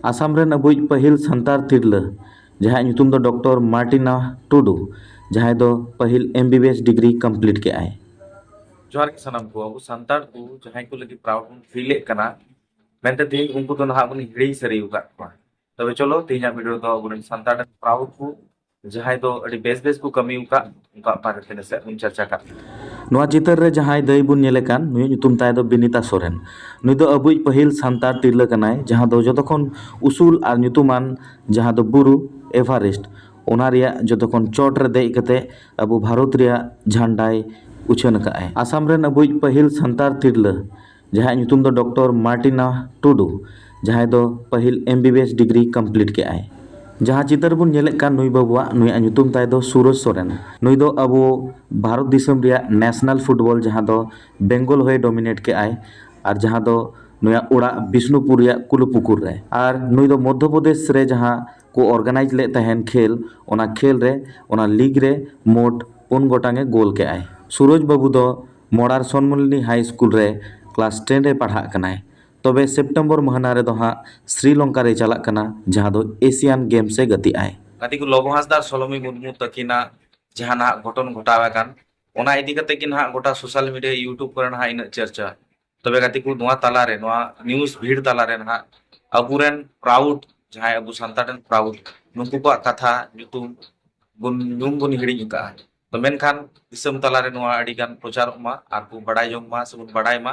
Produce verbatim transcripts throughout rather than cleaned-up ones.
ᱟᱥᱟᱢ ᱨᱮᱱ ᱟᱵᱚᱭᱤᱡ ᱯᱟᱹᱦᱤᱞ ᱥᱟᱱᱛᱟᱲ ᱛᱤᱨᱞᱟᱹ, ᱡᱟᱦᱟᱸᱭᱟᱜ ᱧᱩᱛᱩᱢ ᱫᱚ ᱰᱚᱠᱴᱚᱨ ᱢᱟᱨᱴᱤᱱᱟ ᱴᱩᱰᱩ, ᱡᱟᱦᱟᱸᱭ ᱫᱚ ᱯᱟᱹᱦᱤᱞ M B B S degree complete ᱠᱮᱜᱼᱟᱭ᱾ ᱡᱚᱦᱟᱨ ᱜᱮ ᱥᱟᱱᱟᱢ ᱠᱚ, ᱟᱵᱚ ᱥᱟᱱᱛᱟᱲ ᱠᱚ ᱡᱟᱦᱟᱸᱭ ᱠᱚ ᱞᱟᱹᱜᱤᱫ ᱯᱨᱟᱣᱩᱰ ᱵᱚᱱ ᱯᱷᱤᱞ ᱮᱫ ᱠᱟᱱᱟ, ᱢᱮᱱᱛᱮ ᱛᱮᱦᱮᱧ ᱩᱱᱠᱩ ᱫᱚ ᱱᱟᱦᱟᱜ ᱵᱚᱱ ᱦᱤᱲᱤᱧ ᱥᱟᱹᱨᱤ ᱟᱠᱟᱫ ᱠᱚᱣᱟ᱾ ᱛᱚᱵᱮ ᱪᱚᱞᱚ, ᱛᱮᱦᱮᱧᱟᱜ ᱵᱷᱤᱰᱤᱭᱳ ᱫᱚ ᱟᱵᱚᱨᱮᱱ ᱥᱟᱱᱛᱟᱲ ᱨᱮᱱ ᱯᱨᱟᱣᱩᱰ ᱠᱚ, ᱡᱟᱦᱟᱸᱭ ᱫᱚ ᱟᱹᱰᱤ ᱵᱮᱥ ᱵᱮᱥ ᱠᱚ ᱠᱟᱹᱢᱤ ᱟᱠᱟᱫ, ᱩᱱᱠᱩᱣᱟᱜ ᱵᱟᱨᱮᱛᱮ ᱱᱟᱥᱮᱭᱟᱜ ᱵᱚᱱ ᱪᱟᱨᱪᱟ ᱠᱟᱜ᱾ ᱱᱚᱣᱟ ᱪᱤᱛᱟᱹᱨ ᱨᱮ ᱡᱟᱦᱟᱸᱭ ᱫᱟᱹᱭ ᱵᱚᱱ ᱧᱮᱞᱮ ᱠᱟᱱ, ᱱᱩᱭᱟᱜ ᱧᱩᱛᱩᱢ ᱛᱟᱭ ᱫᱚ ᱵᱤᱱᱤᱛᱟ ᱥᱚᱨᱮᱱ᱾ ᱱᱩᱭ ᱫᱚ ᱟᱵᱚᱭᱤᱡ ᱯᱟᱹᱦᱤᱞ ᱥᱟᱱᱛᱟᱲ ᱛᱤᱨᱞᱟᱹ ᱠᱟᱱᱟᱭ, ᱡᱟᱦᱟᱸ ᱫᱚ ᱡᱚᱛᱚ ᱠᱷᱚᱱ ᱩᱥᱩᱞ ᱟᱨ ᱧᱩᱛᱩᱢᱟᱱ ᱡᱟᱦᱟᱸ ᱫᱚ ᱵᱩᱨᱩ ᱮᱵᱷᱟᱨᱮᱥᱴ, ᱚᱱᱟ ᱨᱮᱭᱟᱜ ᱡᱚᱛᱚ ᱠᱷᱚᱱ ᱪᱚᱴ ᱨᱮ ᱫᱮᱡ ᱠᱟᱛᱮ ᱟᱵᱚ ᱵᱷᱟᱨᱚᱛ ᱨᱮᱭᱟᱜ ᱡᱷᱟᱱᱰᱟᱭ ᱩᱪᱷᱟᱹᱱ ᱟᱠᱟᱫᱼᱟᱭ᱾ ᱟᱥᱟᱢ ᱨᱮᱱ ᱟᱵᱚᱭᱤᱡ ᱯᱟᱹᱦᱤᱞ ᱥᱟᱱᱛᱟᱲ ᱛᱤᱨᱞᱟᱹ, ᱡᱟᱦᱟᱸᱭᱟᱜ ᱧᱩᱛᱩᱢ ᱫᱚ ᱰᱚᱠᱴᱚᱨ ᱢᱟᱨᱴᱤᱱᱟ ᱴᱩᱰᱩ, ᱡᱟᱦᱟᱸᱭ ᱫᱚ ᱯᱟᱹᱦᱤᱞ M B B S degree complete ᱠᱮᱜᱼᱟᱭ᱾ ᱡᱟᱦᱟᱸ ᱪᱤᱛᱟᱹᱨ ᱵᱚᱱ ᱧᱮᱞᱮᱫ ᱠᱟᱱ ᱱᱩᱭ ᱵᱟᱹᱵᱩᱣᱟᱜ, ᱱᱩᱭᱟᱜ ᱧᱩᱛᱩᱢ ᱛᱟᱭ ᱫᱚ ᱥᱩᱨᱚᱡᱽ ᱥᱚᱨᱮᱱ᱾ ᱱᱩᱭ ᱫᱚ ᱟᱵᱚ ᱵᱷᱟᱨᱚᱛ ᱫᱤᱥᱚᱢ ᱨᱮᱭᱟᱜ ᱱᱮᱥᱱᱟᱞ ᱯᱷᱩᱴᱵᱚᱞ, ᱡᱟᱦᱟᱸ ᱫᱚ ᱵᱮᱝᱜᱚᱞ ᱦᱚᱭ ᱰᱳᱢᱤᱱᱮᱴ ᱠᱮᱜᱼᱟᱭ, ᱟᱨ ᱡᱟᱦᱟᱸ ᱫᱚ ᱱᱩᱭᱟᱜ ᱚᱲᱟᱜ ᱵᱤᱥᱱᱩᱯᱩᱨ ᱨᱮᱭᱟᱜ ᱠᱩᱞᱩᱯᱩᱠᱩᱨ ᱨᱮ᱾ ᱟᱨ ᱱᱩᱭ ᱫᱚ ᱢᱚᱫᱽᱫᱷᱚ ᱯᱨᱚᱫᱮᱥ ᱨᱮ ᱡᱟᱦᱟᱸ ᱠᱚ ᱚᱨᱜᱟᱱᱟᱭᱤᱡᱽ ᱞᱮᱫ ᱛᱟᱦᱮᱱ ᱠᱷᱮᱞ, ᱚᱱᱟ ᱠᱷᱮᱞ ᱨᱮ, ᱚᱱᱟ ᱞᱤᱜᱽ ᱨᱮ ᱢᱳᱴ ᱯᱩᱱ ᱜᱚᱴᱟᱝ ᱮ ᱜᱳᱞ ᱠᱮᱜᱼᱟᱭ᱾ ᱥᱩᱨᱚᱡᱽ ᱵᱟᱹᱵᱩ ᱫᱚ ᱢᱚᱲᱟᱨ ᱥᱚᱱᱢᱚᱞᱤᱱᱤ ᱦᱟᱭ ᱥᱠᱩᱞ ᱨᱮ ᱠᱞᱟᱥ ᱴᱮᱱ ᱨᱮ ᱯᱟᱲᱦᱟᱜ ᱠᱟᱱᱟᱭ᱾ ᱛᱚᱵᱮ ᱥᱮᱯᱴᱮᱢᱵᱚᱨ ᱢᱟᱹᱦᱱᱟᱹ ᱨᱮᱫᱚ ᱦᱟᱸᱜ ᱥᱨᱤᱞᱚᱝᱠᱟ ᱨᱮᱭ ᱪᱟᱞᱟᱜ ᱠᱟᱱᱟ, ᱡᱟᱦᱟᱸ ᱫᱚ ᱮᱥᱤᱭᱟᱱ ᱜᱮᱢᱥ ᱮ ᱜᱟᱛᱮᱜ ᱟᱭ᱾ ᱜᱟᱛᱮ ᱠᱚ ᱞᱚᱵᱚ ᱦᱟᱸᱥᱫᱟ ᱟᱨ ᱥᱚᱞᱚᱢᱤ ᱢᱩᱨᱢᱩ ᱛᱟᱹᱠᱤᱱᱟᱜ ᱡᱟᱦᱟᱸ ᱱᱟᱦᱟᱜ ᱜᱷᱚᱴᱚᱱ ᱜᱷᱚᱴᱟᱣ ᱟᱠᱟᱱ, ᱚᱱᱟ ᱤᱫᱤ ᱠᱟᱛᱮ ᱜᱮ ᱱᱟᱦᱟᱜ ᱜᱚᱴᱟ ᱥᱳᱥᱟᱞ ᱢᱤᱰᱤᱭᱟ, YouTube ᱠᱚᱨᱮ ᱱᱟᱦᱟᱜ ᱤᱱᱟᱹᱜ ᱪᱟᱨᱪᱟ᱾ ᱛᱚᱵᱮ ᱜᱟᱛᱮ ᱠᱚ, ᱱᱚᱣᱟ ᱛᱟᱞᱟᱨᱮ, ᱱᱚᱣᱟ ᱱᱤᱭᱩᱡᱽ ᱵᱷᱤᱲ ᱛᱟᱞᱟᱨᱮ ᱱᱟᱦᱟᱜ ᱟᱵᱚᱨᱮᱱ ᱯᱨᱟᱣᱩᱰ, ᱡᱟᱦᱟᱸᱭ ᱟᱵᱚ ᱥᱟᱱᱛᱟᱲ ᱨᱮᱱ ᱯᱨᱟᱣᱩᱰ, ᱱᱩᱠᱩ ᱠᱚᱣᱟᱜ ᱠᱟᱛᱷᱟ ᱧᱩᱛᱩᱢ ᱵᱚᱱ, ᱧᱩᱢ ᱵᱚᱱ ᱦᱤᱲᱤᱧ ᱟᱠᱟᱫᱼᱟ᱾ ᱛᱚ ᱢᱮᱱᱠᱷᱟᱱ ᱫᱤᱥᱚᱢ ᱛᱟᱞᱟᱨᱮ ᱱᱚᱣᱟ ᱟᱹᱰᱤ ᱜᱟᱱ ᱯᱨᱚᱪᱟᱨᱚᱜ ᱢᱟ ᱟᱨ ᱠᱚ ᱵᱟᱰᱟᱭ ᱡᱚᱝ ᱢᱟ ᱥᱮᱵᱚᱱ ᱵᱟᱰᱟᱭ ᱢᱟ᱾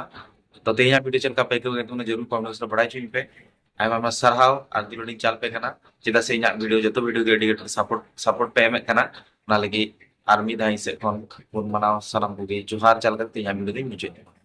ᱛᱚ ᱛᱮᱦᱮᱧᱟᱜ ᱵᱷᱤᱰᱤᱭᱳ ᱪᱮᱫ ᱞᱮᱠᱟ ᱯᱮ ᱟᱹᱭᱠᱟᱹᱣ ᱠᱮᱫ ᱛᱟᱵᱚᱱᱟ, ᱡᱟᱹᱨᱩᱲ ᱠᱚᱢᱮᱱᱴᱥ ᱨᱮ ᱵᱟᱰᱟᱭ ᱦᱚᱪᱚᱧ ᱯᱮ᱾ ᱟᱭᱢᱟ ᱟᱭᱢᱟ ᱥᱟᱨᱦᱟᱣ ᱟᱨ ᱫᱩᱞᱟᱹᱲᱤᱧ ᱪᱟᱞ ᱯᱮ ᱠᱟᱱᱟ, ᱪᱮᱫᱟᱜ ᱥᱮ ᱤᱧᱟᱹᱜ ᱵᱷᱤᱰᱤᱭᱳ, ᱡᱚᱛᱚ ᱵᱷᱤᱰᱤᱭᱳ ᱜᱮ ᱟᱹᱰᱤ ᱟᱸᱴ ᱥᱟᱯᱳᱨᱴ, ᱥᱟᱯᱳᱨᱴ ᱯᱮ ᱮᱢᱮᱫ ᱠᱟᱱᱟ᱾ ᱚᱱᱟ ᱞᱟᱹᱜᱤᱫ ᱟᱨ ᱢᱤᱫ ᱫᱷᱟᱣ ᱤᱧ ᱥᱮᱫ ᱠᱷᱚᱱ ᱵᱚᱱ ᱢᱟᱱᱟᱣ ᱥᱟᱱᱟᱢ ᱠᱚᱜᱮ ᱡᱚᱦᱟᱨ ᱪᱟᱞ ᱠᱟᱛᱮ ᱤᱧᱟᱹᱜ ᱵᱷᱤᱰᱤᱭᱳ ᱫᱚᱧ ᱢᱩᱪᱟᱹᱫ ᱮᱫᱟ᱾